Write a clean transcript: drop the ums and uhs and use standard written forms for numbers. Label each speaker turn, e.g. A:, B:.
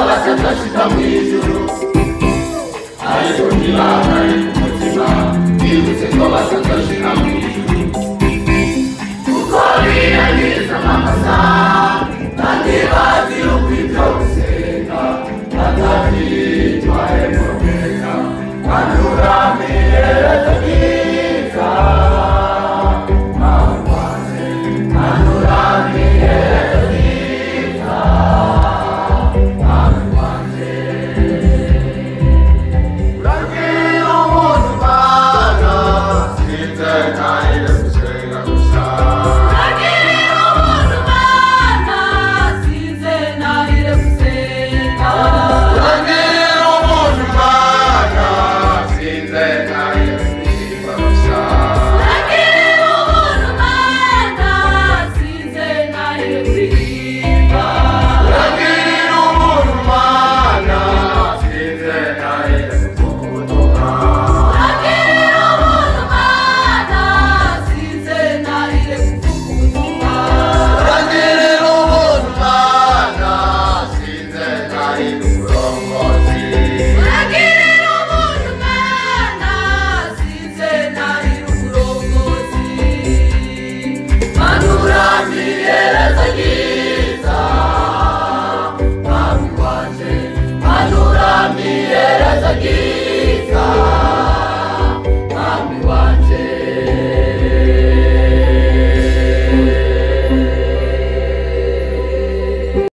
A: Batazoshika mw'ijuru, ariko ntibahagarike umutima, bibutse ko batazoshika mw'ijuru, kuko biyangiza amakosa kandi bazi yuko ibyo gusenga batabyitwayemo neza. Kandi uramiyerezo ryiza, Mwami wanje, kandi uramiyerezo ryiza, Mwami wanje. Uragira ubuntu Mana, sinze ntahire gusenga gusa.
B: Uragirira ubuntu Mana, sinze ntahire gusenga.
A: Uragira ubuntu Mana, sinze ntahire kuririmba gusa.
B: Uragirira ubuntu Mana, sinze ntahire kuririmba.
A: Uragirira ubuntu Mana, sinze ntahire kuvuga.
B: Uragirira ubuntu Mana, sinze ntahire kuvuga.
A: Uragirira ubuntu Mana, sinze ntahire uburongozi.
B: Uragirira ubuntu Mana, sinze ntahire uburongozi. Mana uramiyerezo ryiza, Mwami wanje, Mana uramiyerezo ryiza.